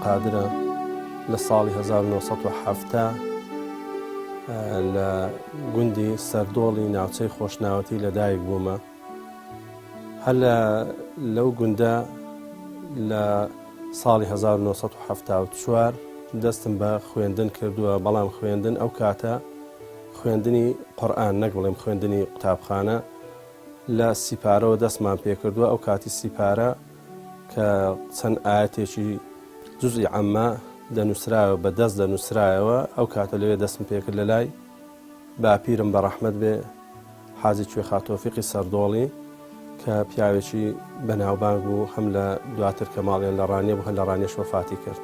عەبدولقادرە لە ساڵی 1970 لە گوندی سەردۆڵی ناوچەی خۆشناوەتی لەدایک بوومە. هەر لە لەو گوندە لە ساڵی 1974 دەستم بە خوێندن کردووە، بەڵام خوێندن ئەو کاتە خوێندنی قورئان نەک بڵێم خوێندنی قوتابخانە لە سیپارەوە دەستمان پێکردووە ئەو کاتی سیپارە کە چەند ئاەتێکی جزئی عەمە دەنووسرایەوە بە دەست دەنووسرایەوە ئەو کاتە لەوێ دەستم پێکرد لە لای باپیرم بە ڕەحمەت بێ حاجی کوێخا تۆفیقی سەردۆڵی کە پیاوێکی بەناوبانگ بوو هەم لە دواتر کە ماڵیان لە ڕانیە بوو هەر لە ڕانیەش وەفاتی کرد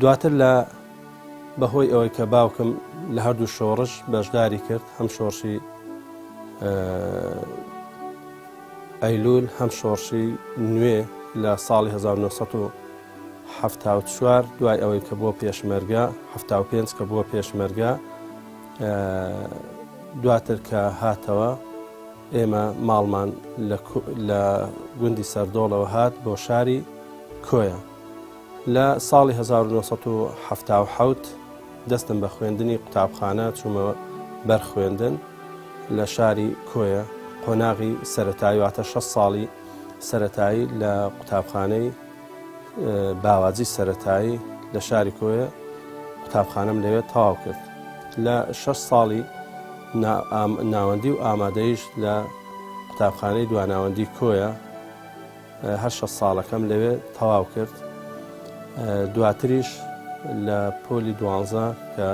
دواتر لە بەهۆی ئەوەی کە باوکم لە هەردوو شۆڕش بەشداری کرد هەم شۆڕشی ئەیلول هەم شۆڕشی نوێ لە ساڵی 1974 دوای ئەوەی کە بووە پێشمەرگە 75 کە بووە پێشمەرگە دواتر کە هاتەوە ئێمە ماڵمان لە گوندی سەردۆڵەوە هات بۆ شاری کۆیە. لە ساڵی 1977 دەستم بە خوێندنی قوتابخانە چوومە بەر خوێندن لە شاری کۆیە قۆناغی سەتایی واتە 6 ساڵی سەتایی لە قوتابخانەی باواجی سەتایی لە شاری کۆیە قوتابخانەم لەوێ تەواو کرد لە 6 ساڵی ناوەندی و ئامادەیش لە قوتابخانەی دواناوەندی کۆیە هەر شەست ساڵەکەم لەوێ تەواو کرد دواتریش لە پۆلی دوانزە کە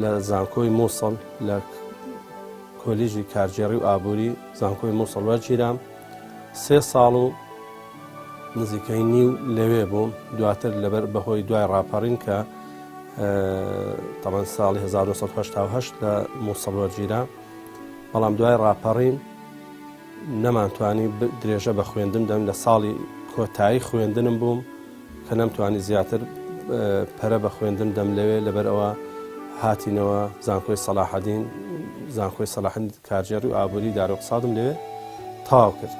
لە زانکۆی مووسڵ لە کۆلیژی کارگێڕی و ئابووری زانکۆی مووسڵ وەرگیرام سێ ساڵ و نزیکەی نیو لەوێ بووم دواتر لەبەر بەهۆی دوای ڕاپەڕین کە تەمان ساڵی 1970 لە مووسڵ وەرگیرا بەڵام دوای ڕاپەڕین نەمانتوانی درێژە بە خوێندن دەم لە ساڵی کۆتایی خوێندنم بووم کە نەمتوانی زیاتر پەرە بە خوێندن دەم لەوێ لەبەر ئەوە هاتینەوە زانکۆی سەلاحەدین زانکۆی سەلاحەدین کارگێڕی و ئابووری دارو اقتصادم لەوێ تەواو کرد.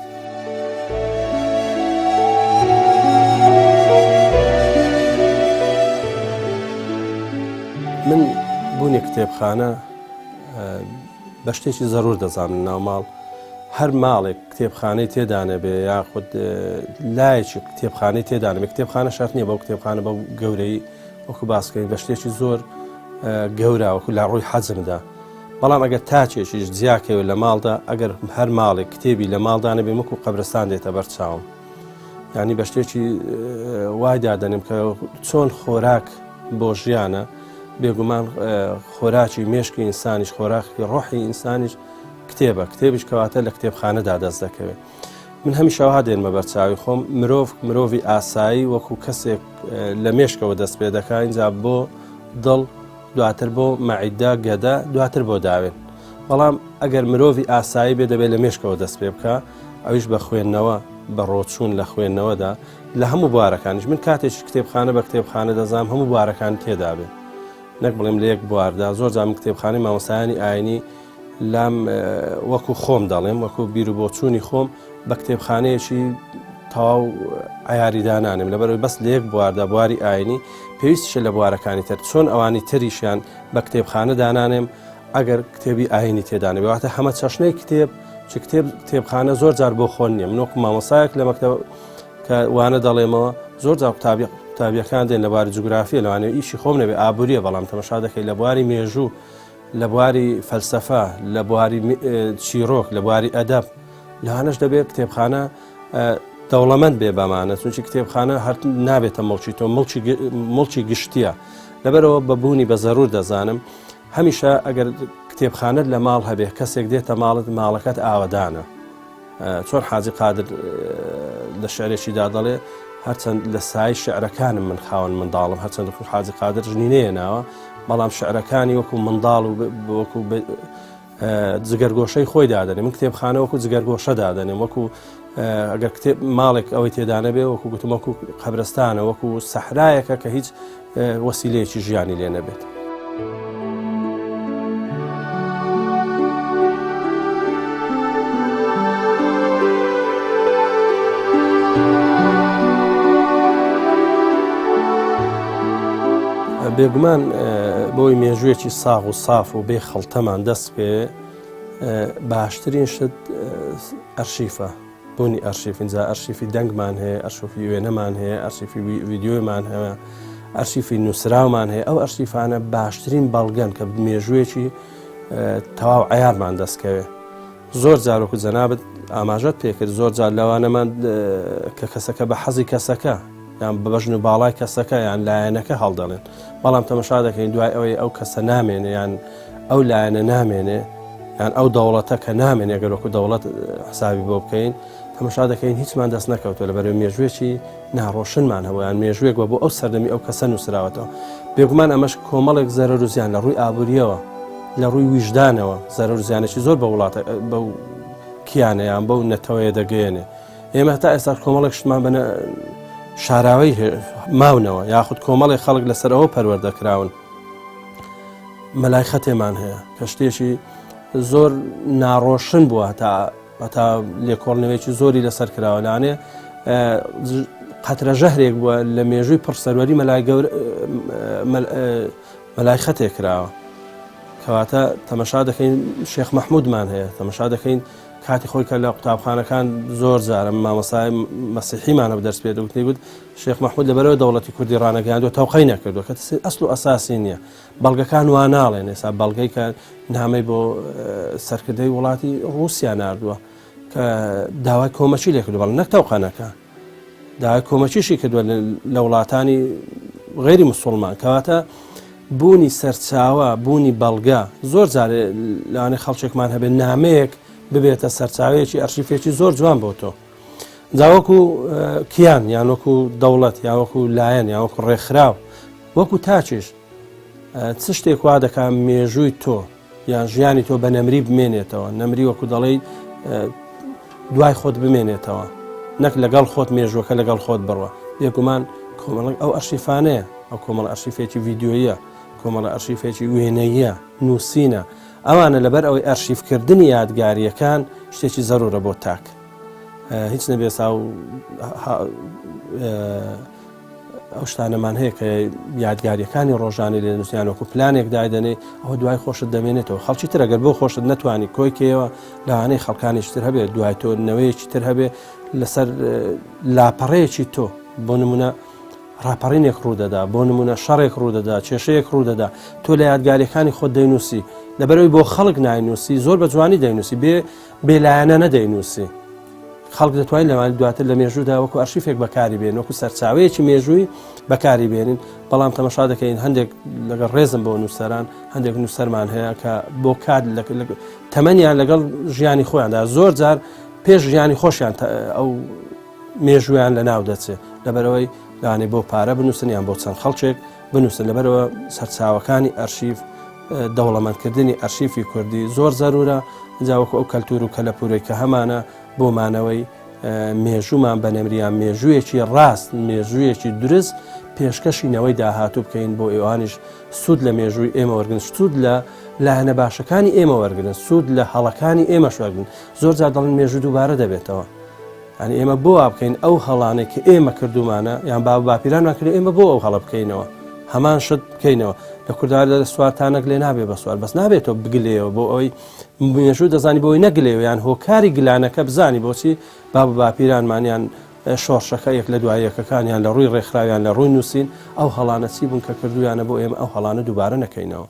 من بوونی کتێبخانە بە شتێکی زەرور دەزانم ناو ماڵ هەر ماڵێک کتێبخانەی تێدا نەبێ یاخود لایەکی کتێبخانەی تێدا نەبێ کتێبخانە شەرت نییە بەو کتێبخانە بەو گەورەی وەکو باسکەین بە شتێکی زۆر گەورە وەکو لە ڕووی حەجمدا بەڵام ئەگەر تاچێکیش جیاکەوە لە ماڵدا ئەگەر هەر ماڵێک کتێبی لە ماڵدا نەبێ وەکو قەبرستان دێتە بەرچاوم ینی بە شتێکی وای دادەنێم کە چۆن خۆراک بۆ ژیانە بێگومان خۆراکی مێشکی ئینسانیش خۆراکی ڕۆحی ئینسانیش کتێبە کتێبیش کەواتە لە کتێبخانەدا دەست دەکەوێت من هەمیشە وا دێنمە بەرچاوی خۆم مرۆڤ مرۆڤی ئاسایی وەکو کەسێک لە مێشکەوە دەست پێ دەکا اینجا بۆ دڵ دواتر بۆ مەعیدە گەدە دواتر بۆ داوێن بەڵام ئەگەر مرۆڤی ئاسایی بێ دەبێت لە مێشکەوە دەست پێ بکە ئەویش بە خوێندنەوە بە ڕۆچوون لە خوێندنەوەدا لە هەموو بوارەکانیش من کاتێکی کتێبخانە بە کتێبخانە دەزانم هەموو بوارەکان تێدا بێ نەک بڵێم لە یەک بواردا زۆر جام کتێبخانەی مامۆستایانی ئاینی لام وەکو خۆم دەڵێم وەکو بیر و بۆچوونی خۆم بە کتێبخانەیەکی تەواو عیاری دانانم لەبەرەوەی بەس لە یەک بواردا بواری ئاینی پێویستیشە لە بوارەکانی تر چۆن ئەوانی تریشیان بە کتێبخانە دانانێم ئەگەر کتێبی ئاینی تێدانەبێ واتە هەمە چەشنەی کتێب چ کتێب کتێبخانە زۆر جار بۆ خۆن نییە من وەکو مامۆسایەک لە مەکتەب کە وانە دەڵێمەوە زۆر جار قوتابی قوتابیەکان دێن لە بواری جوگرافیە لەوانەیە ئیشی خۆم نەبێ ئابووریە بەڵام تەمەشا دەکەی لە بواری مێژوو لە بواری فەلسەفە لە بواری چیرۆک لە بواری ئەدەب لەوانەش دەبێت کتێبخانە دەوڵەمەند بێ بەمانە چونکی کتێبخانە هەر نابێتە مڵکی تۆ مڵکی گشتیە لەبەرەوە بە بوونی بە زەرور دەزانم هەمیشە ئەگەر کتێبخانەت لە ماڵ هەبێ کەسێک دێتە ماڵت ماڵەکەت ئاوەدانە چۆن حاجی قادر لە شعرێکیدا دەڵێ هەرچەند لە سای شعرەکانم من خاوەن منداڵم هەرچەند حاجی قادر ژنی نەیەناوە بەڵام شعرەکانی وەکو منداڵ و وەکو جگەرگۆشەی خۆی دادەنێ من کتێبخانە وەکو جگەرگۆشە دادەنێم وەکو ئەگەر کتێب ماڵێک ئەوەی تێدانەبێ وەکو گوتم وەکو قەبرستانە وەکو سەحرایەکە کە هیچ وەسیلەیەکی ژیانی لێ نەبێت. بێگومان بۆی مێژوویەکی ساغ و ساف و بێ خەڵتەمان دەست پێ باشترین شت ئەرشیفە بوونی ئەرشیف اینجا ئەرشیفی دەنگمان هەیە ئەرشیفی وێنەمان هەیە ئەرشیفی ڤیدیۆمان هەیە ئەرشیفی نووسراومان هەیە ئەو ئەرشیفانە باشترین بەڵگەن کە مێژوویەکی تەواو عیارمان دەستکەوێت زۆر جار وەکو جەنابت ئاماژەت پێکرد زۆر جار لەوانەمان کە کەسەکە بە حەزی کەسەکە یان بە بەژن و باڵای کەسەکە یان لایەنەکە هەڵدەڵێن بەڵام تەمەشا دەکەین دوای ئەوەی ئەو کەسە نامێنێ یان ئەو لایەنە نامێنێ یان ئەو دەوڵەتە کە نامێنێ گەر وەکو دەوڵەت حسابی بۆ بکەین تەمەشا دەکەین هیچمان دەست نەکەوتوە لە بەرەو مێژوێکی ناڕۆشنمان هەبوو یان مێژوێک بە بۆ ئەو سەردەمی ئەو کەسە نووسراوەتەوە بێگومان ئەمەش کۆمەڵێک زەرەر و زیان لە ڕووی ئابووریەوە لە ڕووی ویژدانەوە زەرەر و زیانێکی زۆر بە وڵاتە بەو کیانە یان بەو نەتەوەیە دەگەیەنێ ئێمە تا ئێستا کۆمەڵێک شتمان بە شاراوەی ماونەوە یاخود کۆمەڵێک خەڵک لەسەر ئەوە پەروەردە کراون مەلای خەتێمان هەیە کە شتێکی زۆر ناڕۆشن بووە تا هەتا لێکۆڵنەوەیەکی زۆری لەسەر کراوە لانێ قەترە ژەهرێک بووە لە مێژووی پڕ سەروەری مەلای گەور مەلای خەتێک کراوە کەواتە تەمەشا دەکەین شێخ مەحمودمان هەیە تەمەشا دەکەین کاتی خۆی کە لە قوتابخانەکان زۆر جارم مامۆسای مەسیحیمان هەبوو دەرس پێ دەگوتنی گوت شێخ مەحمود لەبەرەوە دەوڵەتی کوردی ڕانەگەیاندووە تەوقەی نەکردووە کە ئەسل و ئەساسی نییە بەڵگەکان وا ناڵێن، ئێستا بەڵگەی کە نامەی بۆ سەرکردەی وڵاتی ڕووسیا ناردووە کە داوای کۆمەکی لێ کردووە، بەڵام نەک تەوقەنەکە، داوای کۆمەکیشی کردووە لە وڵاتانی غەیری مسوڵمان. کەواتە بوونی سەرچاوە، بوونی بەڵگە، زۆر جار لەوانەیە خەڵکێکمان هەبێت نامەیەک ببێتە سەرچاوەیەکی ئەرشیفێکی زۆر جوان بۆ تۆ. جا وەکو کیان یان وەکو دەوڵەت یا وەکو لایەن یا وەکو ڕێکخراو وەکو تاکیش چ شتێک وا دەکا مێژووی تۆ یان ژیانی تۆ بە نەمری بمێنێتەوە نەمری وەکو دەڵێی دوای خۆت بمێنێتەوە نەک لەگەڵ خۆت مێژوەکە لەگەڵ خۆت بڕوە بێگومان کۆمەڵک ئەو ئەرشیفانەیە ئەو کۆمەڵ ئەرشیفێکی ڤیددیویە کۆمەڵە ئەرشیفێکی وێنەیە نووسینە ئەوانە لەبەر ئەوەی ئەرشیفکردنی یادگاریەکان شتێکی زەرورە بۆ تاک هیچ نەبێسا و ئەو شتانەمان هەیە کە یادگاریەکانی ڕۆژانی لێ نووسیان وەکو پلانێک دایدەنێ ئەوە دوای خۆشت دەمێنێتەوە خەڵکی تر ئەگەر بۆ خۆشت نەتوانی کۆیکەوە لەوانەیە خەڵکانیش تر هەبێت دوای تۆ نەوەیەکی تر هەبێ لەسەر لاپەڕەیەکی تۆ بۆ نمونە ڕاپەڕینێک ڕوودەدا بۆ نمونە شەڕێک ڕوودەدا کێشەیەک ڕوودەدا تۆ لە یادگاریەکانی خۆت دەینووسی لەبەرەوەی بۆ خەڵک ناینووسی زۆر بە جوانی دەینووسی بێ بێلایەنە نەدەینووسی. خەڵک دەتوانین لەوان دواتر لە مێژوودا وەکو ئەرشیفێک بەکاری بێن وەکو سەرچاوەیەکی مێژووی بەکاری بێنین بەڵام تەمەشا دەکەین هەندێک لەگەڵ ڕێزم بۆ نووسەران هەندێک نووسەرمان هەیە کە بۆ کات تەمەنیان لەگەڵ ژیانی خۆیاندا زۆر جار پێش ژیانی خۆشیان ئەو مێژویان لە ناو دەچێت لەبەرەوەی لانێ بۆ پارە بنووسن یان بۆ چەند خەڵکێک بنووسن لەبەرەوە سەرچاوەکانی ئەرشیف دەوڵەمەندکردنی ئەرشیفی کوردی زۆر زەرورە جا وەکو ئەو کەلتور و کەلەپورەی کە هەمانە بۆ مانەوەی مێژوومان بە نەمریان مێژوویەکی ڕاست مێژوویەکی دروست پێشکەشی نەوەی داهاتوو بکەین بۆ ئێوانیش سوود لە مێژووی ئێمە وەرگن سوود لە لایەنە باشەکانی ئێمە وەرگن سوود لە هەڵەکانی ئێمەش وەرگن زۆر جار دەڵێن مێژوو دووبارە دەبێتەوە یانی ئێمە بۆ وا بکەین ئەو هەڵانەی کە ئێمە کردومانە یان باب باپیرانمان کرد ئێمە بۆ ئەو هەڵە بکەینەوە هەمان شت بکەینەوە لە کوردار لە سوار تانەک لێ نابێ بە سوار بەس نابێتەوە بگلێەوە بۆ ئەوەی مێژوو دەزانی بۆی نەگلێەوە یان هۆکاری گلانەکە بزانی بۆچی باب باپیرانمانیان شۆڕشەکە یەک لە دوای یەکەکانیان لە ڕووی ڕێکخراویان لە ڕووی نووسین ئەو هەڵانە چی بوون کە کردویانە بۆ ئێمە ئەو هەڵانە دووبارە نەکەینەوە.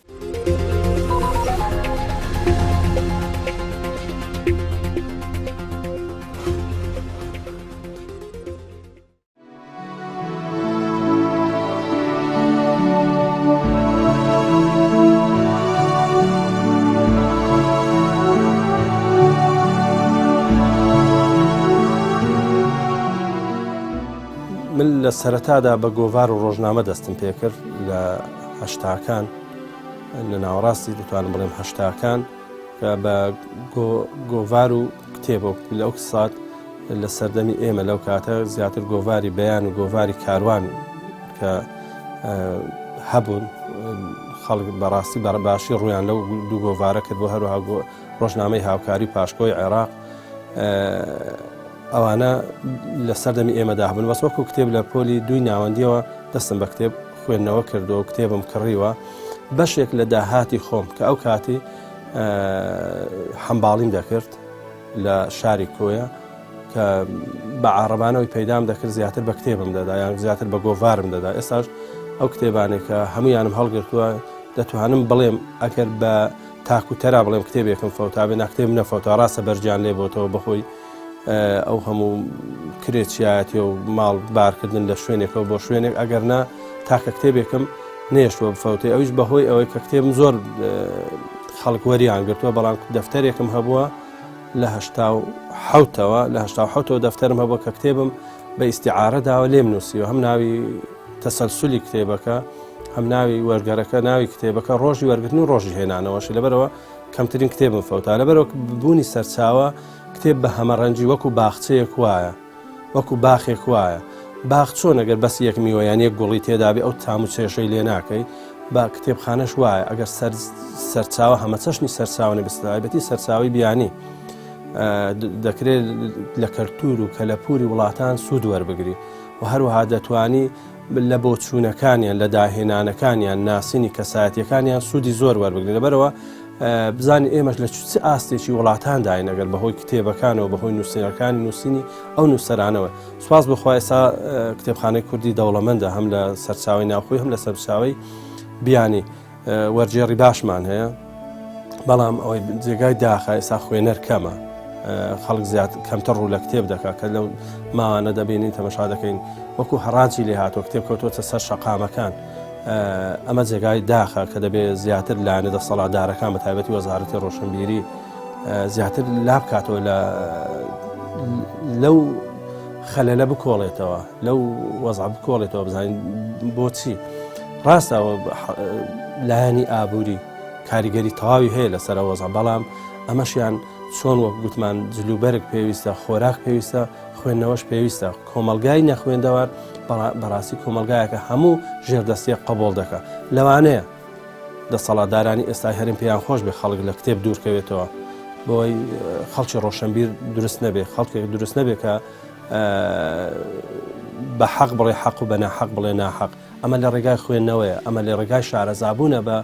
من لە سەرەتادا بە گۆڤار و ڕۆژنامە دەستم پێکرد لە هەشتاکان لە ناوەڕاستی دەتوانم بڵێم هەشتاکان کە بە گۆڤار و کتێب لە ئەو سات لە سەردەمی ئێمە لەو کاتە زیاتر گۆڤاری بەیان و گۆڤاری کاروان کە هەبوون خەڵک بەڕاستی بەڕباشی ڕویان لەو دوو گۆڤارە کرد بۆ هەروەها ڕۆژنامەی هاوکاری پاشکۆی عێراق ئەوانە لە سەردەمی ئێمەدا هەبوون بەس وەکو کتێب لە پۆلی دوی ناوەندیەوە دەستم بە کتێب خوێندنەوە کردووە و کتێبم کڕیوە بەشێک لە داهاتی خۆم کە ئەو کاتی حەمباڵیم دەکرد لە شاری کۆیە کە بە عاڕەبانەوەی پەیدام دەکرد زیاتر بە کتێبم دەدا یان زیاتر بە گۆڤارم دەدا ئێستاش ئەو کتێبانێک کە هەمویانم هەڵگرتووە دەتوانم بڵێم ئەگەر بە تاکوتەرا بڵێم کتێبێکم فەوتابێ ناکتێب نەفەوتا ڕاستە بەرجیان لێ بۆتەوە بەخۆی ئەو هەموو کرێچیایەتی و ماڵ بارکردن لە شوێنێکەوە بۆ شوێنێک ئەگەر نا تاکە کتێبێکم نێشتوە بفەوتێ ئەویش بەهۆی ئەوەی کە کتێبم زۆر خەڵک وەریان گرتووە بەڵام دەفتەرێکم هەبووە لە 1970ەوە لە 1970ەوە دەفتەرم هەبووە کە کتێبم بە ئیسیعاارە داوە لێم نووسیوە هەم ناوی تەسەلسولی کتێبەکە هەم ناوی وەرگەرەکە ناوی کتێبەکە ڕۆژی وەرگتن و ڕۆژی هێنانەوەشی لەبەرەوە کەمترین کتێبم فەوتا لەبەرەوە بوونی سەرچاوە کتێب بە هەمەڕەنگی وەکو باخچەیەک وایە وەکو باخێک وایە باخ چۆن ئەگەر بەس یەک میوە یان یەک گوڵی تێدابێ ئەو تام و چێژەی لێ ناکەی با کتێبخانەش وایە ئەگەر سەرچاوە هەمەچەشنی سەرچاوە نەبێت تایبەتی سەرچاوی بیانی دەکرێت لە کەلتور و کەلەپوری وڵاتان سوود وەربگری و هەروەها دەتوانی لە بۆچوونەکانیان لە داهێنانەکانیان ناسینی کەسایەتیەکانیان سوودی زۆر وەربگرن لەبەرەوە بزانین ئێمەش لە چ ئاستێکی وڵاتانداین ئەگەر بەهۆی کتێبەکانەوە بەهۆی نووسەرەکانی نووسینی ئەو نووسەرانەوە سوپاس بخوا ئێستا کتێبخانەی کوردی دەوڵەمەندە هەم لە سەرچاوی ناوخۆی هەم لە سەرچاوی بیانی وەرجێڕی باشمان هەیە بەڵام ئەوەی جێگای داخە ئێستا خوێنەر کەمە خەڵک زیاد کەمتر ڕوو لە کتێب دەکات کە لەو ماوانە دەبینین تەمەشا دەکەین وەکو هەڕاجی لێ هاتووە کتێب کەوتوەتە سەر شەقامەکان ئەمە جێگای داخە کە دەبێت زیاتر لایەنە دەسەڵاتدارەکان بە تایبەتی وەزارەتی ڕۆشنبیری زیاتر لابکاتەوە لە لەو خەلەلە بکۆڵێتەوە لەو وەزع بکۆڵێتەوە بزانین بۆچی ڕاستە لایەنی ئابووری کاریگەری تەواوی هەیە لەسەر وەزع بەڵام ئەمەشیان چۆن وەک گوتمان جلوبەرگ پێویستە خۆراک پێویستە خوێندنەوەش پێویستە کۆمەلگای نەخوێندەوار بەڕاستی کۆمەلگایەکە هەموو ژێردەستیە قبول دەکە لەوانەیە دەسەڵاتدارانی ئێستای هەرێم پێیان خۆش بێ خەڵک لە کتێب دوورکەوێتەوە بۆی خەڵکی ڕۆشنبیر دروست نەبێ خەڵکێک دروست نەبێ کە بە حەق بڵێ حەق و بە ناحەق بڵێ ناحەق ئەمە لە ڕێگای خوێندنەوەیە ئەمە لە ڕێگای شارەزابوونە بە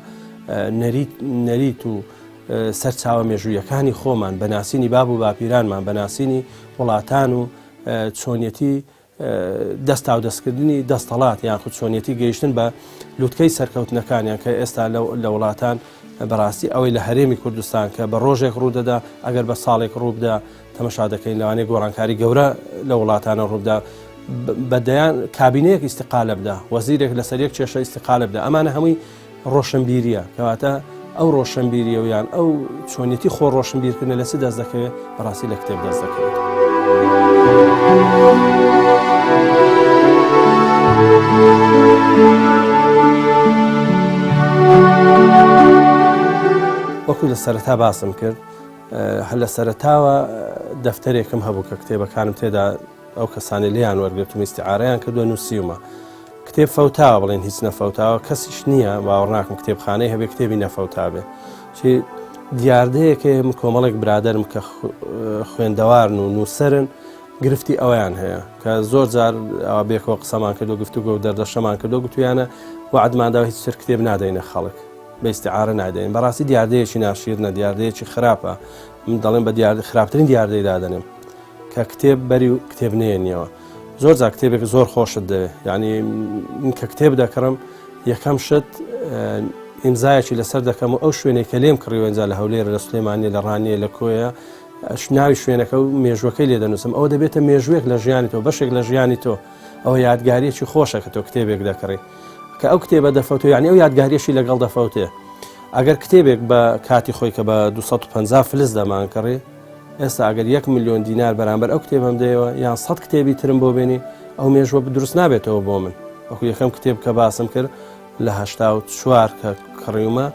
نەریت نەریت و سەرچاوە مێژوویەکانی خۆمان بە ناسینی باب و باپیرانمان بە ناسینی وڵاتان و چۆنیەتی دەستاودەستکردنی دەستەڵات یاخود چۆنیەتی گەیشتن بە لوتکەی سەرکەوتنەکانیان کە ئێستا لە وڵاتان بەڕاستی ئەوەی لە هەرێمی کوردستان کە بە ڕۆژێک ڕوودەدا ئەگەر بە ساڵێک ڕووبدا تەمەشا دەکەین لەوانەیە گۆڕانکاری گەورە لە وڵاتانە ڕووبدا بە دەیان کابینەیەک ئیسیقالە بدا وەزیرێک لەسەر یەک کێشە ئیسیقالە بدا ئەمانە هەمووی ڕۆشنبیریە کەواتە ئەو ڕۆشنبیریە و یان ئەو چۆنیەتی خۆ ڕۆشنبیرکردنە لە چ دەست دەکەوێت بەڕاستی لە کتێب دەست دەکەوێت. وەکو لە سەرەتا باسم کرد هەر لە سەرەتاوە دەفتەرێکم هەبوو کە کتێبەکانم تێدا ئەو کەسانی لیان وەرگرتم ئیسیعاریان کردووە نووسیومە کتێب فەوتاوە بڵێن هیچ نەفەوتاوە کەسیش نییە باوەڕ ناکەم کتێبخانەی هەبێ کتێبی نەفەوتابێ چی دیاردەیەکە من کۆمەڵێک برادرم کە خوێندەوارن و نووسەرن گرفتی ئەویان هەیە کە زۆر جار ئەوە بێکەوە قسەمان کردو گفتوگۆ و دەردەشەمان کردو گوتویانە وعدمانداوە هیچ تر کتێب نادەینە خەڵک بە ئیسیعاارە نادەین بەڕاستی دیاردەیەکی ناشیرنە دیاردەیەکی خراپە من دەڵێم بە دیار خراپترین دیاردەی دادەنێم کە کتێب بەری و کتێب نێنیەوە زۆر جار کتێبێک زۆر خۆشت دەوێت یعنی من کە کتێب دەکڕم یەکەم شت ئیمزایەکی لەسەر دەکەم و ئەو شوێنێک کە لێم کڕیوەنجا لە هەولێر لە سلێمانیە لە ڕانیە لە کۆیە ناوی شوێنەکە و مێژوەکەی لێ دەنووسم ئەوە دەبێتە مێژوێک لە ژیانی تۆ بەشێک لە ژیانی تۆ ئەوە یادگاریەکی خۆشە کە تۆ کتێبێک دەکڕی کە ئەو کتێبە دەفەوتێ یعنی ئەو یادگاریەشی لەگەڵ دەفەوتێ ئەگەر کتێبێک بە کاتی خۆی کە بە 250 فلس دەمانکڕی ئێستا ئەگەر یەک ملیۆن دینار بەرامبەر ئەو کتێبەم دەیەوە یان سەد کتێبی ترم بۆ بێنی ئەو مێژوە دروست نابێتەوە بۆ من وەکو یەکەم کتێب کە باسم کرد لە 84 کە کڕیومە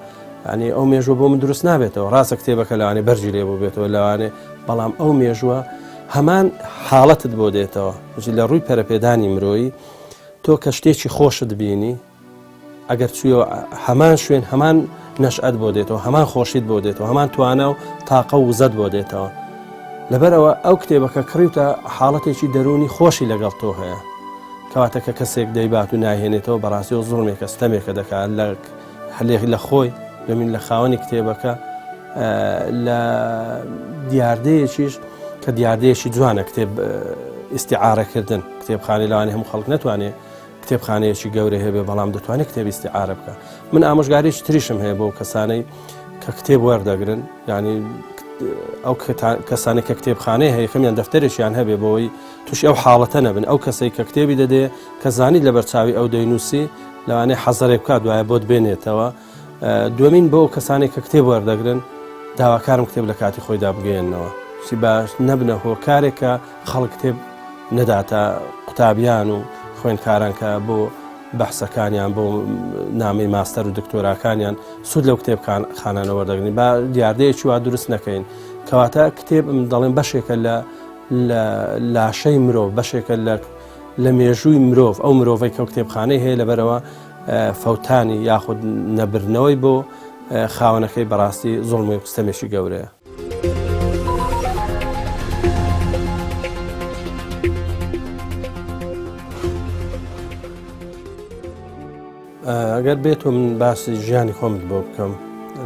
ینی ئەو مێژوە بۆ من دروست نابێتەوە ڕاستە کتێبەکە لەوانێ بەرجی لێ بوو بێتەوە لەوانێ بەڵام ئەو مێژوە هەمان حاڵەتت بۆ دێتەوە لە ڕووی پەرەپێدانی مرۆیی تۆ کە شتێکی خۆشت بینی ئەگەر چوویەوە هەمان شوێن هەمان نەشئەت بۆ دێتەوە هەمان خۆشیت بۆ دێتەوە هەمان توانا و تاقە و وزەت بۆ دێتەوە لەبەرەوە ئەو کتێبەکە کڕیوتە حاڵەتێکی دەرونی خۆشی لەگەڵ تۆ هەیە. کەواتە کە کەسێک دەیبات و ناهێنێتەوە بەڕاستی و زوڵمێکە ستەمێکە دەکات لە هەلێک لە خۆی دومین لە خاوەنی کتێبەکە لە دیاردەیەکیش کە دیاردەیەکی جوانە کتێب ئیسیعاەکردن کتێبخانەی لەوانی هەموو خەڵک نتوانێت کتێبخانەیەکی گەورە هەبێ بەڵام دەتوانێت کتێب ئیسیعاە بکە من ئامۆژگاریی تریشم هەیە بۆ کەسانەی کە کتێب وەردەگرن ینی ئەو کەسانێک کە کتێبخانەی هەیە کەمیان دەفتەرێکیان هەبێ بۆی تووشی ئەو حاڵەتە نەبن ئەو کەسەی کە کتێبی دەدێ کە زانیت لەبەر چاوی ئەو دەینووسی لەوانەیە حەزەرێک بکات دوایە بۆت بێنێتەوە دووەمین بۆ کەسانێک کە کتێب وەردەگرن داواکارم کتێب لە کاتی خۆیدا بگەێننەوە چی باش نەبنە هۆکارێک کە خەڵک کتێب نەداتە قوتابیان و خوێندکاران کە بۆ بەحسەکانیان بۆ نامەی ماستەر و دکتۆراکانیان سوود لەو کتێبخانانە وەردەگرن با دیاردەیەکی وا دروست نەکەین کەواتە کتێب دەڵێن بەشێکە لە لە لاشەی مرۆڤ بەشێکە لە لە مێژووی مرۆڤ ئەو مرۆڤی کە کتێبخانەی هەیە لەبەرەوە فەوتانی یاخود نەبردنەوەی بۆ خاوەنەکەی بەڕاستی زوڵمی و ستەمێکی گەورەیە. ئەگەر بێت و من باسی ژیانی خۆمت بۆ بکەم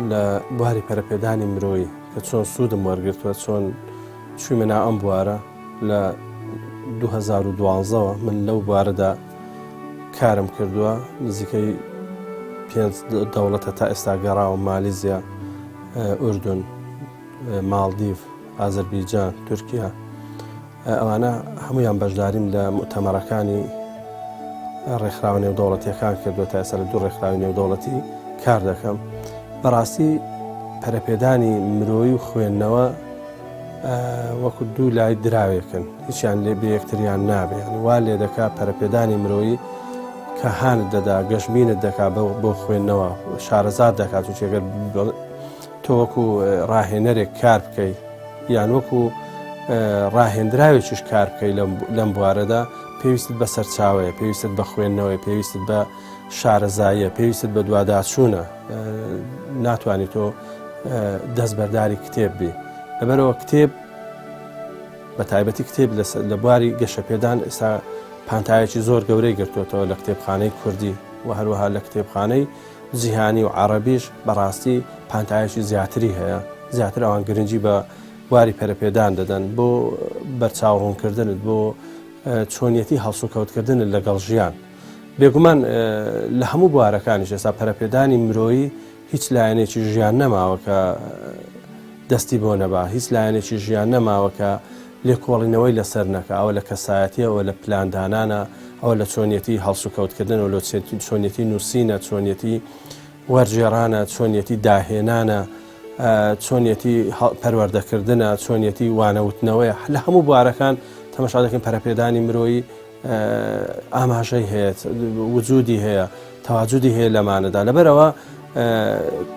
لە بواری پەرەپێدانی مرۆیی کە چۆن سوودم وەرگرتووە چۆن چوومە ناو ئەم بوارە لە 2012ەوە من لەو بوارەدا کارم کردووە نزیکەی پێنج دەوڵەتە تا ئێستا گەڕاوە مالیزیا ئوردن ماڵدیڤ ئازربیجان تورکیا ئەوانە هەمویان بەشداریم لە مؤتەمەرەکانی ڕێکخراوە نێودەوڵەتیەکان کردووە تا ئێستا لە دوو ڕێکخراوی نێودەوڵەتی کار دەکەم بەڕاستی پەرەپێدانی مرۆیی و خوێندنەوە وەکو دوو لای دراوێکن هیچیان لێ بێ یەکتریان نابێ یعنی وا لێ دەکا پەرەپێدانی مرۆیی کە هانت دەدا گەشبینت دەکا بۆ خوێندنەوە شارەزاد دەکات و چێگەر تۆ وەکو ڕاهێنەرێک کار بکەی یان وەکو ڕاهێنراوێکیش کار بکەی لەم بوارەدا پێویستت بە سەرچاوەیە پێویستت بە خوێندنەوەی پێویستت بە شارەزاییە پێویستت بە دواداچوونە ناتوانیت تۆ دەستبەرداری کتێب بی لەبەرەوە کتێب بە تایبەتی کتێب لە بواری گەشەپێدان ئێستا پانتایەکی زۆر گەورەی گرتوێتەوە لە کتێبخانەی کوردی و هەروەها لە کتێبخانەی جیهانی و عەڕەبیش بەڕاستی پانتایەکی زیاتری هەیە، زیاتر ئەوان گرنگی بە بواری پەرەپێدان دەدەن بۆ بەرچاو ڕوونکردنت بۆ چۆنیەتی هەڵسوکەوتکردنت لەگەڵ ژیان. بێگومان لە هەموو بوارەکانیش ئێستا پەرەپێدانی مرۆیی هیچ لایەنێکی ژیان نەماوە کە دەستی بۆ نەبا، هیچ لایەنێکی ژیان نەماوە کە لێکۆڵینەوەی لەسەر نەکا، ئەوە لە کەسایەتیە، ئەوە لە پلاندانانە، ئەوە لە چۆنیەتی هەڵسوکەوتکردن، ئەوە لە چۆنیەتی نووسینە، چۆنیەتی وەرگێڕانە، چۆنیەتی داهێنانە، چۆنیەتی پەروەردەکردنە، چۆنیەتی وانەوتنەوەیە، لە هەموو بوارەکان تەماشا دەکەین پەرەپێدانی مرۆیی ئاماژەی هەیە وجودی هەیە تەواجودی هەیە لەمانەدا لەبەرەوە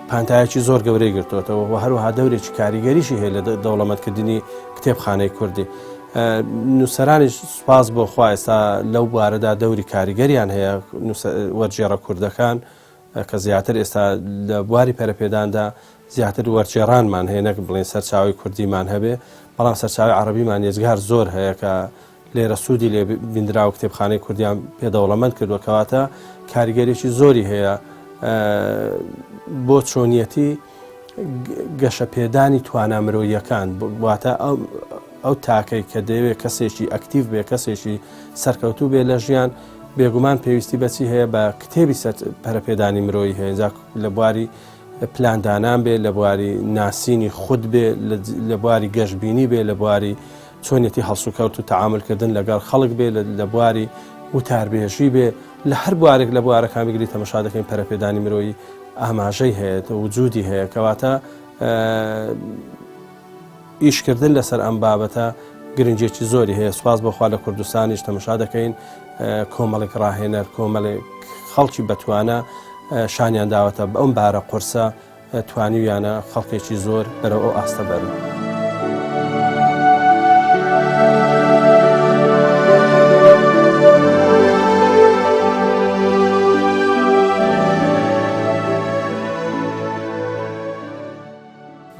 پانتایەکی زۆر گەورەی گرتوێتەوە و هەروەها دەورێکی کاریگەریشی هەیە لە دەوڵەمەندکردنی کتێبخانەی کوردی نووسەرانیش سوپاس بۆ خوا ئێستا لەو بوارەدا دەوری کاریگەریان هەیە وەرگێڕە کوردەکان کە زیاتر ئێستا لە بواری پەرەپێداندا زیاتر وەرگێڕانمان هەیە نەک بڵێن سەرچاوی کوردیمان هەبێ بەڵام سەرچاوی عەڕەبیمان یەجگار زۆر هەیە کە لێرە سوودی لێ بینرا و کتێبخانەی کوردیان پێ دەوڵەمەند کردووە کەواتە کاریگەرێکی زۆری هەیە بۆ چۆنیەتی گەشەپێدانی توانا مرۆییەکان واتە ئەو تاکەی کە دەیەوێت کەسێکی ئەکتیڤ بێ کەسێکی سەرکەوتوو بێ لە ژیان بێگومان پێویستی بەچی هەیە بە کتێبی پەرەپێدانی مرۆیی هەیە لە بواری پلاندانان بێ لە بواری ناسینی خود بێ لە بواری گەشببینی بێ لە بواری چۆنیەتی هەڵسوکەوت و تەعامولکردن لەگەڵ خەڵک بێ، لە بواری وتاربێژی بێ، لە هەر بوارێک لە بوارەکان بگری تەمەشا دەکەین پەرەپێدانی مرۆیی ئاماژەی هەیە، وجودی هەیە، کەواتە ئیشکردن لەسەر ئەم بابەتە گرنگێکی زۆری هەیە، سوپاس بۆ خوا لە کوردستانیش تەمەشا دەکەین کۆمەڵێک ڕاهێنەر، کۆمەڵێک خەڵکی بەتوانا شانیان داوەتە ئەم بارە قورسە، توانیویانە خەڵکێکی زۆر بەرەو ئەو ئاستە بەرن.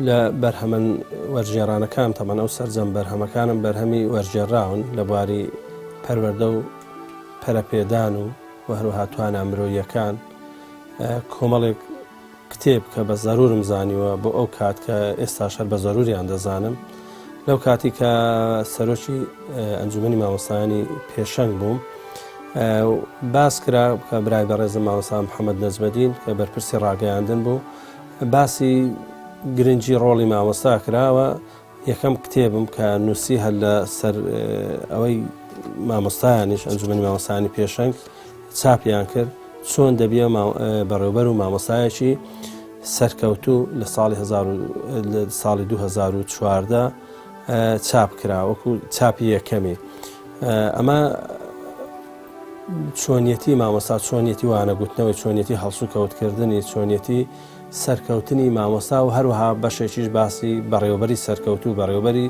لە بەرهەمە وەرگێڕانەکان تەمان ئەو سەرجەم بەرهەمەکانم بەرهەمی وەرگێڕراون لە بواری پەروەردە و. پەرەپێدان و و هەروەها توانا مرۆییەکان کۆمەڵێک کتێب کە بە زەرورم زانیوە بۆ ئەو کات کە ئێستاش هەر بە زەروریان دەزانم لەو کاتی کە سەرۆکی ئەنجومەنی مامۆستایانی پێشەنگ بووم باس کرا کە برای بەڕێزم مامۆستا محەممەد نەجمەدین کە بەرپرسی ڕاگەیاندن بوو باسی گرنگی ڕۆڵی مامۆستا کراوە یەکەم کتێبم کە نووسی هەر لە سەر ئەوەی مامۆستایانیش ئەنجومەنی مامۆستایانی پێشەنگ چاپیان کرد چۆن دەبیە بەڕێوبەر و مامۆستایەکی سەرکەوتوو لە ساڵی ساڵی 2014 چاپ کرا وەکو چاپی یەکەمی ئەمە چۆنیەتی مامۆستا چۆنیەتی وانەگوتنەوەی چۆنیەتی هەڵسوکەوتکردنی چۆنیەتی سەرکەوتنی مامۆستا و هەروەها بەشێکیش باسی بەڕێوەبەری سەرکەوتوو، بەڕێوەبەری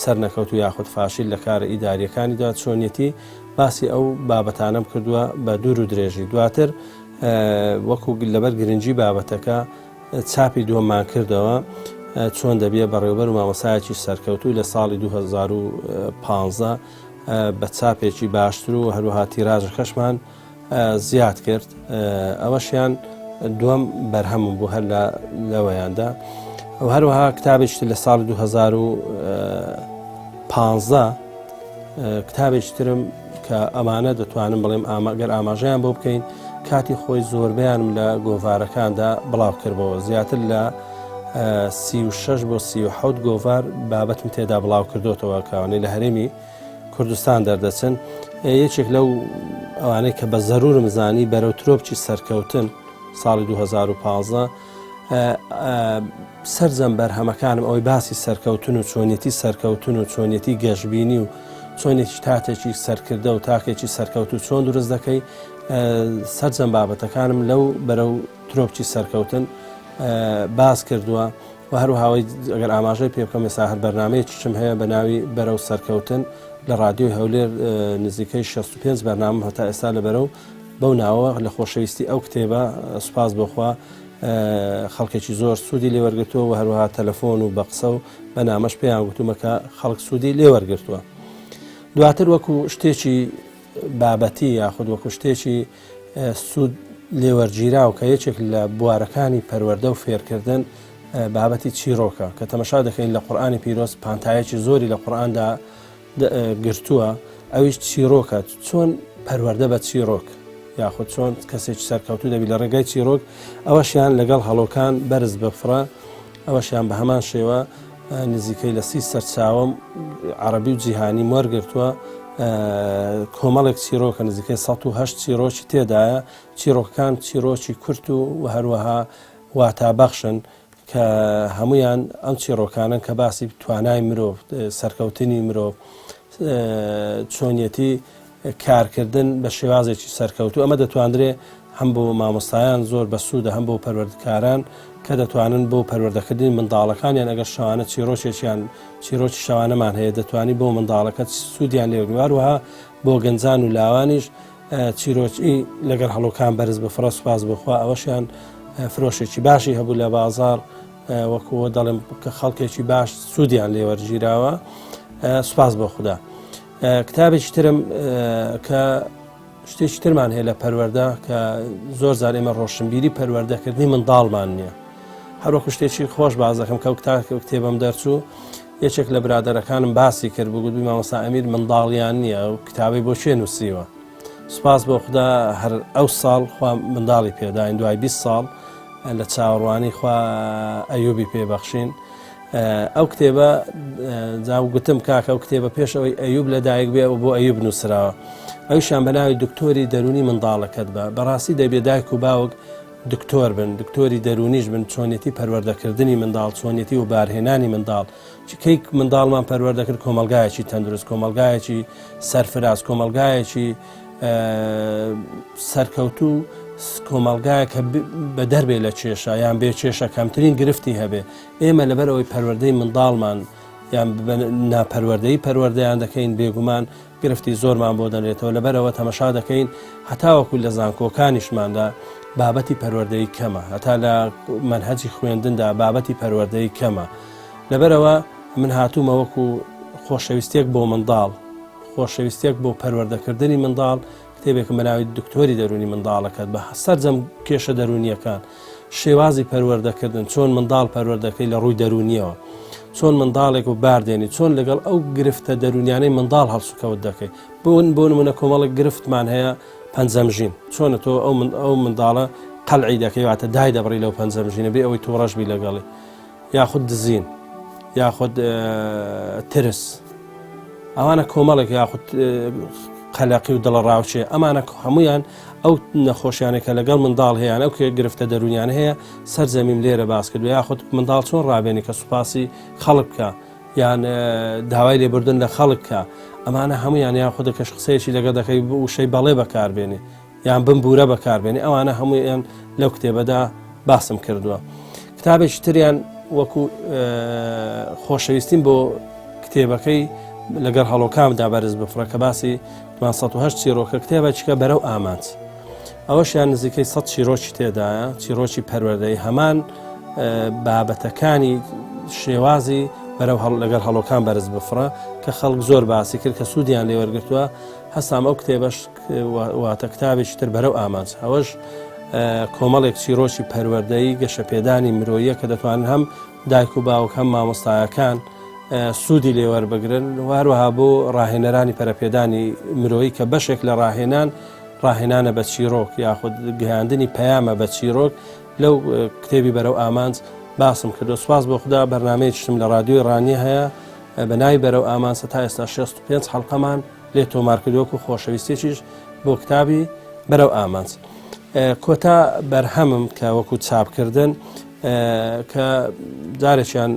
سەرنەکەوتوو یاخود فاشیل لە کارە ئیدارییەکانیدا چۆنیەتی باسی ئەو بابەتانەم کردووە بە دوور و درێژی. دواتر وەکو لەبەر گرنگی بابەتەکە چاپی دووەممان کردەوە چۆن دەبیە بەڕێوەبەر و مامۆستایەکی سەرکەوتوو لە ساڵی 2015 بە چاپێکی باشتر و هەروەها تیراژەکەشمان زیاد کرد ئەوەشیان دووەم بەرهەمم بوو هەر لە لەوەیاندا و هەروەها کتابێکی لە ساڵی 2015 کتابێکی ترم کە ئەمانە دەتوانم بڵێم ئاماگەر ئاماژەیان بۆ بکەین کاتی خۆی زۆربیانم لە گۆڤارەکاندا بڵاو کردەوە زیاتر لە 36 بۆ 37 گۆڤار بابەتم تێدا بڵاو کردوتەوە کاوانەی لە هەرێمی کوردستان دەردەچن، یەکێک لەو ئەوانەی کە بە زەرورم زانی بەرەو ترۆپکی سەرکەوتن ساڵی 2015 سەرجەم بەرهەمەکانم ئەوەی باسی سەرکەوتن و چۆنیەتی سەرکەوتن و چۆنیەتی گەشببینی و چۆنێکی تاتێکی سەرکردە و تاکێکی سەرکەوت و چۆن دروست دەکەی سەرجەم بابەتەکانم لەو بەرەو ترۆپکی سەرکەوتن باس کردووە. وە هەروەها ئەوەی ئەگەر ئاماژەی پێ بکەم ئێستا هەر بەرنامەیەکیشم هەیە بە ناوی بەرەو سەرکەوتن لە ڕادیۆی هەولێر نزیکەی 65 بەرنامەم هەتا ئێستا لە بەرەو بەو ناوە لە خۆشەویستی ئەو کتێبە سوپاس بۆخوا خەڵکێکی زۆر سوودی لێوەرگتووە و هەروەها تەلەفۆن و بە قسە و بە نامەش پێیان گوتومە کە خەڵک سوودی لێوەرگتووە دواتر وەکو شتێکی بابەتی یاخود وەکو شتێکی سوود لێوەرگیراو کە یەکێک لە بوارەکانی پەروەردە و فێرکردن بابەتی چیرۆکە کە تەمەشا دەکەین لە قورآانی پیرۆز پانتایەکی زۆری لە قورآاندا گرتووە ئەویش چیرۆکە چۆن پەروەردە بە چیرۆک یاخود چۆن کەسێکی سەرکەوتوو دەبی لە ڕێگای چیرۆک ئەوەشیان لەگەڵ هەڵۆکان بەرز بفڕە ئەوەشیان بە هەمان شێوە نزیکەی لە سی سەرچاوەم عەڕەبی و جیهانیم وەرگرتووە، کۆمەڵێک چیرۆکە نزیکەی 108 چیرۆکی تێدایە، چیرۆکەکان چیرۆکی کورت و و هەروەها واتابەخشن کە هەمویان ئەم چیرۆکانن کە باسی توانای مرۆڤ، سەرکەوتنی مرۆڤ، چۆنیەتی کارکردن بە شێوازێکی سەرکەوتوو، ئەمە دەتواندرێ هەم بۆ مامۆستایان زۆر بەسوودە هەم بۆ پەروەردکاران کە دەتوانن بۆ پەروەردەکردنی منداڵەکانیان ئەگەر شەوانە چیرۆکێکیان چیرۆکی شەوانەمان هەیە دەتوانی بۆ منداڵەکە سوودیان لێ وەرگری هەروەها بۆ گەنجان و لاوانیش چیرۆکی لەگەڵ هەڵۆکان بەرز بفڕە سوپاس بۆ خوا ئەوەشیان فرۆشێکی باشی هەبوو لە بازاڕ وەکو دەڵێم کە خەڵکێکی باش سوودیان لێ وەرگیراوە سوپاس بۆ خودا. کتابێکی ترم کە شتێکی ترمان هەیە لە پەروەردە کە زۆر جار ئێمە ڕۆشنبیری پەروەردەکردنی منداڵمان نییە هەروەکو شتێکی خۆش باز دەکەم کە کتاکە کتێبم دەرچوو یەکێک لە برادەرەکانم باسی کرد بوو گوتبووی مامۆستا ئەمیر منداڵیان نییە و کتابەی بۆ کێ نووسیوە سوپاس بۆ خدا هەر ئەو ساڵ خوا منداڵی پێداین دوای 20 ساڵ لە چاوەڕوانی خوا ئەیوبی پێبەخشین ئەو کتێبە جا گوتم کاکە ئەو کتێبە پێش ئەوەی ئەیوب لە دایک بێ و بۆ ئەیوب نووسراوە ئەویشان بە ناوی دکتۆری دەرونی منداڵەکەت بە بەڕاستی دەبێ دایک و باوک دکتۆر بن دکتۆری دەرونیش بن چۆنیەتی پەروەردەکردنی منداڵ چۆنیەتی و بارهێنانی منداڵ چکەی منداڵمان پەروەردەکرد کۆمەلگایەکی تەندروست کۆمەلگایەکی سەرفراز کۆمەلگایەکی سەرکەوتوو کۆمەلگایە کە بە دەربێ لە کێشە یان بێ کێشە کەمترین گرفتی هەبێ ئێمە لەبەر ئەوەی پەروەردەی منداڵمان یان ناپەروەردەی پەروەردەیان دەکەین بێگومان گرفتی زۆرمان بۆ دەنرێتەوە لەبەرەوە تەمەشا دەکەین هەتاوەکو لە زانکۆکانیشماندا بابەتی پەروەردەی کەمە هەتا لە مەنهەجی خوێندندا بابەتی پەروەردەی کەمە لەبەرەوە من هاتوومە وەکو خۆشەویستێک بۆ منداڵ خۆشەویستێک بۆ پەروەردەکردنی منداڵ. کتێبێکم بە ناوی دکتۆری دەروونی منداڵەکەت بە سەرجەم کێشە دەروونیەکان شێوازی پەروەردەکردن چۆن منداڵ پەروەردەکەی لە ڕووی دەروونیەوە چۆن منداڵێک و باردێنی چۆن لەگەڵ ئەو گرفتە دەروونیانەی منداڵ هەڵسوکەوت دەکەی بۆن بۆ نمونە کۆمەڵک گرفتمان هەیە پەنجەمژین چۆنە تۆ ئەو من ئەو منداڵە قەلعی دەکەی واتە دای دەبڕی لەو پەنجەمژینە بێ ئەوەی تووڕەش بی لەگەڵی یاخود دزین یاخود ترس ئەوانە کۆمەڵێک یاخود قەلەقی و دڵەڕاوچێ ئەمانە هەمویان ئەو نەخۆشیانە کە لەگەڵ منداڵ هەیەیان ئەو کێ گرفتە دەرونیان هەیە سەرجەمیم لێرە باس کردو یاخود منداڵ چۆن ڕابێنی کە سوپاسی خەڵک بکە یان داوای لێبوردن لە خەڵک کە ئەمانە هەمویان یان خودە کەش قسەیەکی لەگە دەکەی وشەی بەڵێ بەکاربێنی یان بمبوورە بەکاربێنی ئەوانە هەموویان لەو کتێبەدا باسم کردووە کتابێکی تریان وەکو خۆشەویستیم بۆ کتێبەکەی لەگەڵ هەڵۆکامدا بەرز بفڕە کە باسی 1970 چیرۆکە کتێبە چکە بەرەو ئامانج ئەوەشیان نزیکەی 100 چیرۆکی تێدایە چیرۆکی پەروەردەی هەمان بابەتەکانی شێوازی بەرەو هەڵ لەگەڵ هەڵۆکان بەرز بفڕە کە خەڵک زۆر باسی کرد کە سوودیان لێوەرگتووە هەستام ئەو کتێبەش واتە کتابێکی تر بەرەو ئامانج ئەوەش کۆمەڵێک چیرۆکی پەروەردەیی گەشەپێدانی مرۆیە کە دەتوانن هەم دایک و باوک هەم مامۆستایەکان سوودی لێوەربگرن و هەروەها بۆ ڕاهێنەرانی پەرەپێدانی مرۆیی کە بەشێک لە ڕاهێنان ڕاهێنانە بە چیرۆک یاخود گەیاندنی پەیامە بە چیرۆک لەو کتێبی بەرەو ئامانج باسم کردو سواز بۆ خوددا بەرنمەیەکشتم لە رادیۆی ڕانیە هەیە بە ناوی بەرەو ئامانج تا ئێستا 65 حەڵقەمان لێ تۆمار کردووە وەکو خۆشەویستێکیش بۆ کتابی بەرەو ئامانج کۆتا بەرهەمم کە وەکو چاپکردن کە جارێکیان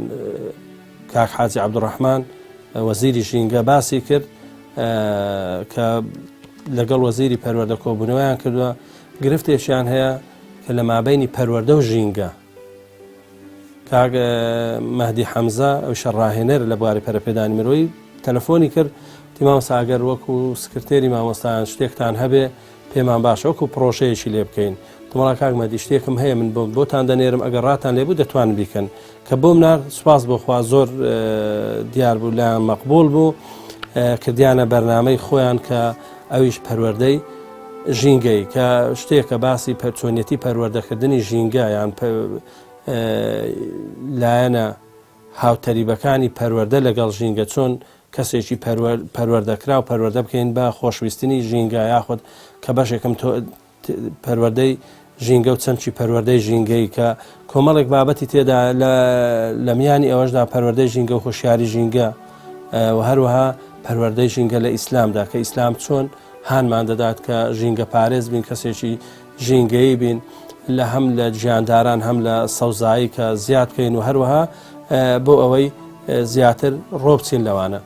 کاک حاجی عەبدوڕەحمان وەزیری ژینگە باسی کرد کە لەگەڵ وەزیری پەروەردە کۆبوونەوەیان کردووە گرفتێکیان هەیە کە لە مابینی پەروەردە و ژینگە کاک مەهدی حەمزە ئەویشە ڕاهێنەر لە بواری پەرەپێدانی مرۆیی تەلەفۆنی کرد وتی مامۆستا ئەگەر وەکو سکرتێری مامۆستایان شتێکتان هەبێ پێمان باشە وەکو پڕۆژەیەکی لێ بکەین وتم کاک مەهدی شتێکم هەیە من بۆ بۆتان دەنێرم ئەگەر ڕاتان لێ بوو دەتوان بیکەن کە بۆم نار سوپاس بۆ خوا زۆر دیار بوو لایان مەقبول بوو کردیانە بەرنامەی خۆیان کە ئەویش پەروەردەی ژینگەی کە شتێکە باسی چۆنیەتی پەروەردەکردنی ژینگە یان لایەنە هاوتەریبەکانی پەروەردە لەگەڵ ژینگە چۆن کەسێکی پەروەردەکراو پەروەردە بکەین بە خۆشویستنی ژینگە یاخود کە بەشێکم پەروەردەی ژینگە و چەمکی پەروەردەی ژینگەی کە کۆمەڵێک بابەتی تێدا لە میانی ئەوەشدا پەروەردەی ژینگە و هۆشیاری ژینگە و هەروەها پەروەردەی ژینگە لە ئیسلامدا کە ئیسلام چۆن هانمان دەدات کە ژینگە پارێز بین کەسێکی ژینگەیی بین لە هەم لە گیانداران هەم لە سەوزایی کە زیاد بکەین و هەروەها بۆ ئەوەی زیاتر ڕۆبچین لەوانە.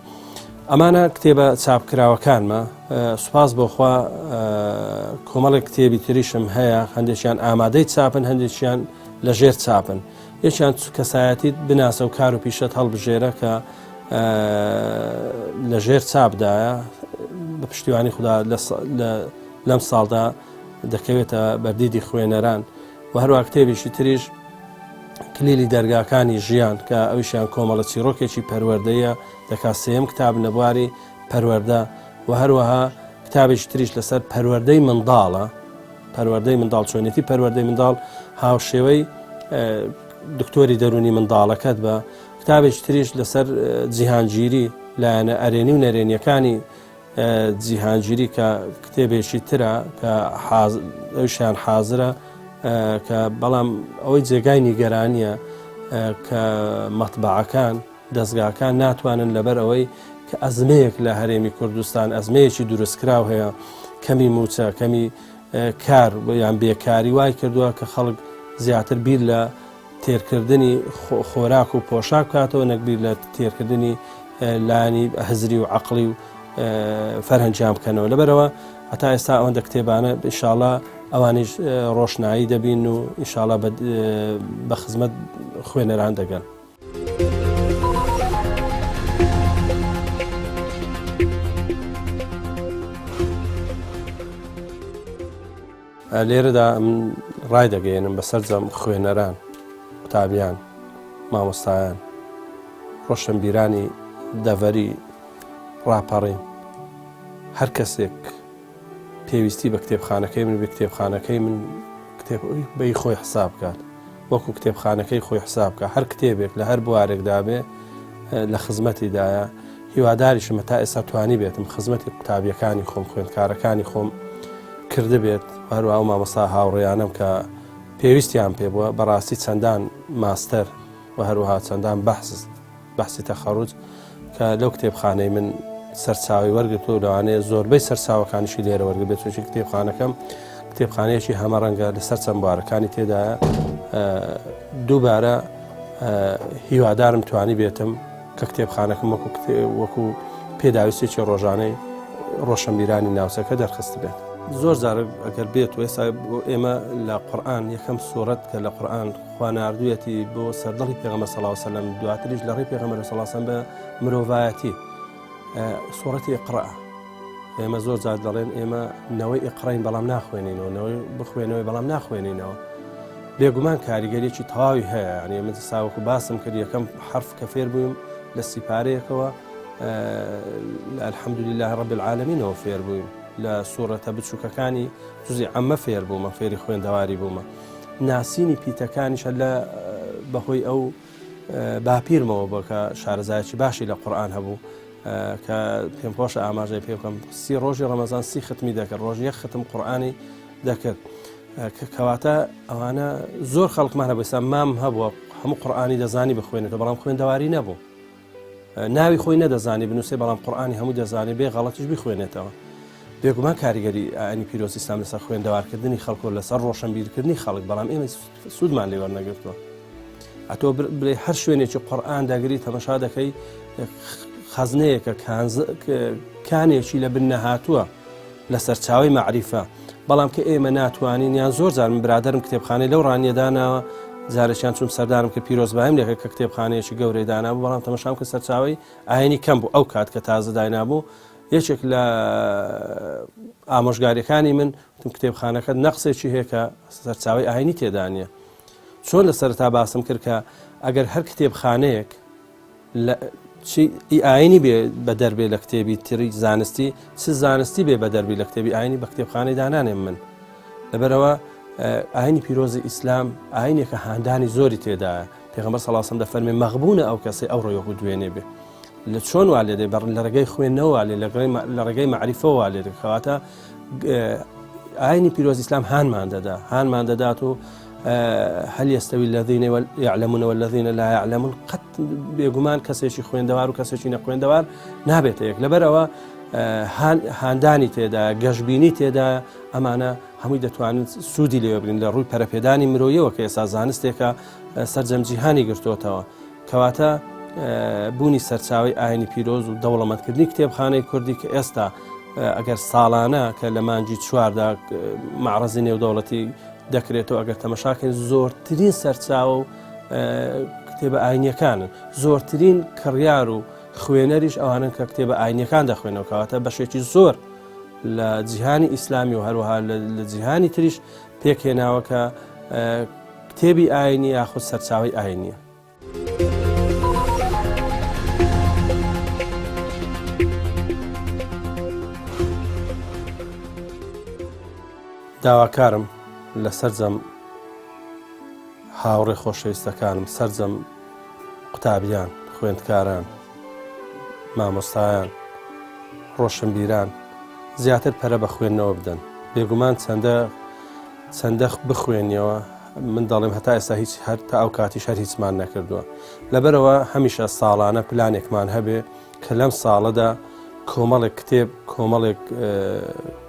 ئەمانە کتێبە چاپکراوەکانمە سوپاس بۆخوا کۆمەڵێک کتێبی تریشم هەیە هەندێکیان ئامادەی چاپن هەندێکیان لە ژێر چاپن یەکیان کەسایەتیت بناسە و کار و پیشەت هەڵبژێرە کە لە ژێر چاپدایە بە پشتیوانی خوددا لەم ساڵدا دەکەوێتە بەردیدی خوێنەران و هەروە کتێبێکی تریش کلیلی دەرگاکانی ژیان کە ئەویشیان کۆمەڵە چیرۆکێکی پەروەردەیە دەکات سێیەم کتاب لە بواری پەروەردە و هەروەها کتابێکی تریش لەسەر پەروەردەی منداڵە پەروەردەی منداڵ چۆنێتی پەروەردەی منداڵ هاوشێوەی دکتۆری دەرونی منداڵەکەت بە کتابێکی تریش لەسەر جیهانگیری لایەنە ئەرێنی و نەرێنیەکانی جیهانگیری کە کتێبێکی ترە کە ئەوشیان حازرە کە بەڵام ئەوەی جێگای نیگەرانیە کە مەتبەعەکان دەزگاکان ناتوانن لەبەر ئەوەی کە ئەزمەیەک لە هەرێمی کوردستان ئەزمەیەکی دروستکراو هەیە کەمی موچە کەمی کار یان بێکاری وای کردووە کە خەڵک زیاتر بیر لە تێرکردنی خۆراک و پۆشاک بکاتەوە نەک بیر لە تێرکردنی لایەنی هزری و عقلی و فەرهەنجیان بکەنەوە لەبەرەوە هەتا ئێستا ئەوەندە کتێبانە ئینشاڵا ئەوانیش ڕۆشنایی دەبین و ئینشاڵا بە خزمەت خوێنەران دەگەن. لێرەدا من ڕایدەگەیەنم بە سەرجەم خوێنەران، قوتابیان، مامۆستایان، ڕۆشنبیرانی دەڤەری ڕاپەڕین، هەر کەسێک. پێویستی بە کتێبخانەکەی من بێ کتێبخانەکەی من کتێب بەی خۆی حساب بکات وەکو کتێبخانەکەی خۆی حساب بکە هەر کتێبێک لە هەر بوارێکدا بێ لە خزمەتیدایە هیواداریشم تا ئێستا توانی بێتم خزمەتی قوتابیەکانی خۆم خوێندکارەکانی خۆم کردبێت هەروە ئەو مامۆستا هاوڕێیانم کە پێویستیان پێ بووە بەڕاستی چەندان ماستەر و هەروەها چەندان بەحس بەحسی تەخەڕوج کە لەو کتێبخانەی من سەرچاوی وەرگرتووە و لەوانەیە زۆربەی سەرچاوەکانیشی لێرە وەرگربێت چونکی کتێبخانەکەم کتێبخانەیەکی هەمە ڕەنگە لەسەر چەند بوارەکانی تێدایە دووبارە هیوادارم توانی بێتم کە کتێبخانەکەم وەکو وەکو پێداویستێکی ڕۆژانەی ڕۆشنبیرانی ناوچەکە دەرخست بێت. زۆر جار ئەگەر بێت و ئێستا ئێمە لە قورآن یەکەم سوورەت کە لە قورآن خوا ناردوویەتی بۆ سەردڵی پێغەمبەر صلی الله علیه وسلم دواتریش لە ڕێی پێغەمبەر صلی الله علیه وسلم بە مرۆڤایەتی سوورەتی اقرا ئێمە زۆر جار دەڵێن ئێمە نەوەی ئقڕین بەڵام ناخوێنینەوە نەوەی بخوێنەوەی بەڵام ناخوێنینەوە بێگومان کاریگەریی تەواوی هەیە یعنی من ساوەکو باسم کرد یەکەم حرف کە فێر بوویم لە سیپارەیەکەوە الحمد لله رب العالمینەوە فێر بووین لە سوورەتە بچووکەکانی جزی عەمە فێر بوومە فێری خوێندەواری بوومە ناسینی پیتەکانیشە لە بەهۆی ئەو باپیرمەوە بۆ کە شارەزایەکی باشی لە قورآن هەبوو کە پێم خۆشە ئاماژەی پێ بکەم سی ڕۆژی ڕەمەزان سی ختمی دەکرد ڕۆژ یەک ختم قورآانی دەکرد کەواتە ئەوانە زۆر خەڵکمان هەبوو ئێستا مام هەبووە هەموو قورآانی دەزانی بخوێنێتەوە بەڵام خوێندەواری نەبوو ناوی خۆی نەدەزانی بنووسێ بەڵام قورآانی هەموو دەزانێ بێ غەڵەتیش بخوێنێتەوە بێگومان کاریگەری ئاینی پیرۆز ئیسلام لەسەر خوێندەوارکردنی خەڵک و لەسەر ڕۆشنبیرکردنی خەڵک بەڵام ئێمە سوودمان لێ وەرنەگرتووە ئەتۆ بڵێ هەر شوێنێکی قورآن دەگری تەمەشا دەکەی خەزنەیەکە کانێکی لە بن نەهاتووە لە سەرچاوی مەعریفە بەڵام کە ئێمە ناتوانین یان زۆر جار من برادرم کتێبخانەی لەو ڕانیە داناوە جارێکیان چوم سەردانم کە پیرۆزبایم لێکە کە کتێبخانەیەکی گەورەی دانابوو بەڵام تەمەشام کە سەرچاوی ئاینی کەم بوو ئەو کات کە تازە داینابوو یەکێک لە ئامۆژگاریەکانی من وتم کتێبخانەکەت نەقسێکی هەیە کە سەرچاوی ئاینی تێدا نییە چۆن لە سەرتا باسم کرد کە ئەگەر هەر کتێبخانەیەک لە چی ئی ئاینی بێ بەدەر بێ لە کتێبی تری زانستی چ زانستی بێ بەدەربی لە کتێبی ئاینی بە کتێبخانەی دانانێم من لەبەرەوە ئاینی پیرۆزی ئیسلام ئاینێکە هاندانی زۆری تێدایە پێغەمبەر صلی الله علیه و سلم دەفەرمێ مەغبونە ئەو کەسەی ئەو ڕۆیەکو دوێنێ بێ لە چۆن وا لێ دێ بەڕ لە ڕێگەی خوێندنەوە وا لێ لە ڕێگەی مەعریفەوە وا لێ کەواتە ئاینی پیرۆز ئیسلام هانمان دەدا هانمان دەدات و هل يستوي الذين يعلمون والذين لا يعلمون قەت بێگومان کەسێکی خوێندەوار و کەسێکی نەخوێندەوار نابێتە یەک لەبەرەوە هاندانی تێدا گەشببینی تێدا ئەمانە هەمووی دەتوانن سوودی لێوەبگرن لە ڕووی پەرەپێدانی مرۆیەوە کە ئێستا زانستێکە سەرجەم جیهانی گرتوتەوە کەواتە بوونی سەرچاوی ئاینی پیرۆز و دەوڵەمەندکردنی کتێبخانەی کوردی کە ئێستا ئەگەر ساڵانە کە لە مانگی چواردا معرەزی نێودەوڵەتی دەکرێتەوە ئەگەر تەمەشاکەین زۆرترین سەرچاوە و کتێبە ئاینیەکانن زۆرترین کڕیار و خوێنەریش ئەوانن کە کتێبە ئاینیەکان دەخوێنەوە کەواتە بەشێکی زۆر لە جیهانی ئیسلامی و هەروەها لە جیهانی تریش پێکهێناوە کە کتێبی ئاینی یاخود سەرچاوی ئاینیە. داواکارم لە سەرجەم هاوڕێ خۆشەویستەکانم سەرجەم قوتابیان خوێندکاران مامۆستایان ڕۆشنبیران زیاتر پەرە بە خوێندنەوە بدەن بێگومان چەندە چەندە بخوێنیەوە من دەڵێم هەتا ئێستا هیچ هەر تا ئەو کاتیش هەر هیچمان نەکردووە لەبەرەوە هەمیشە ساڵانە پلانێکمان هەبێ کە لەم ساڵەدا کۆمەڵێک کتێب کۆمەڵێک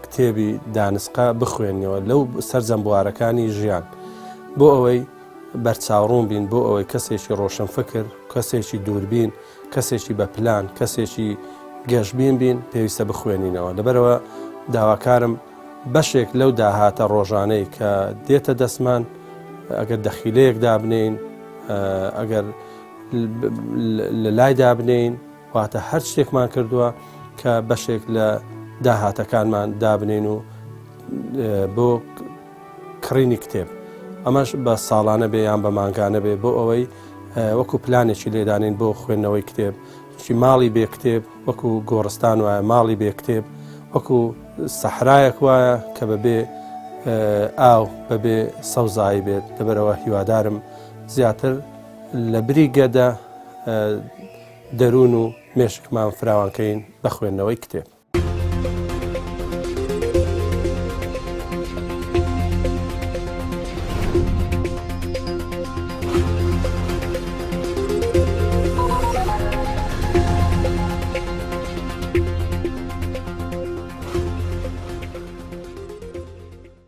کتێبی دانسقە بخوێنیەوە لەو سەرجەم بوارەکانی ژیان بۆ ئەوەی بەرچاوڕوون بین بۆ ئەوەی کەسێکی ڕۆشن فکر کەسێکی دووربین کەسێکی بە پلان کەسێکی گەشبین بین پێویستە بخوێنینەوە لەبەرەوە داواکارم بەشێک لەو داهاتە ڕۆژانەی کە دێتە دەستمان ئەگەر دەخیلەیەک دابنین ئەگەر لە لای دابنین واتە هەر شتێکمان کردووە کە بەشێک لە داهاتەکانمان دابنین و بۆ کڕینی کتێب ئەمەش بە ساڵانە بێ یان بە مانگانە بێ بۆ ئەوەی وەکو پلانێکی لێدانین بۆ خوێندنەوەی کتێب چی ماڵی بێ کتێب وەکو گۆڕستان وایە ماڵی بێ کتێب وەکو سەحرایەک وایە کە بەبێ ئاو بەبێ سەوزایی بێت لەبەرەوە هیوادارم زیاتر لە بری گەدە دەروون و مێشکمان فراوانکەین بە خوێندنەوەی کتێب.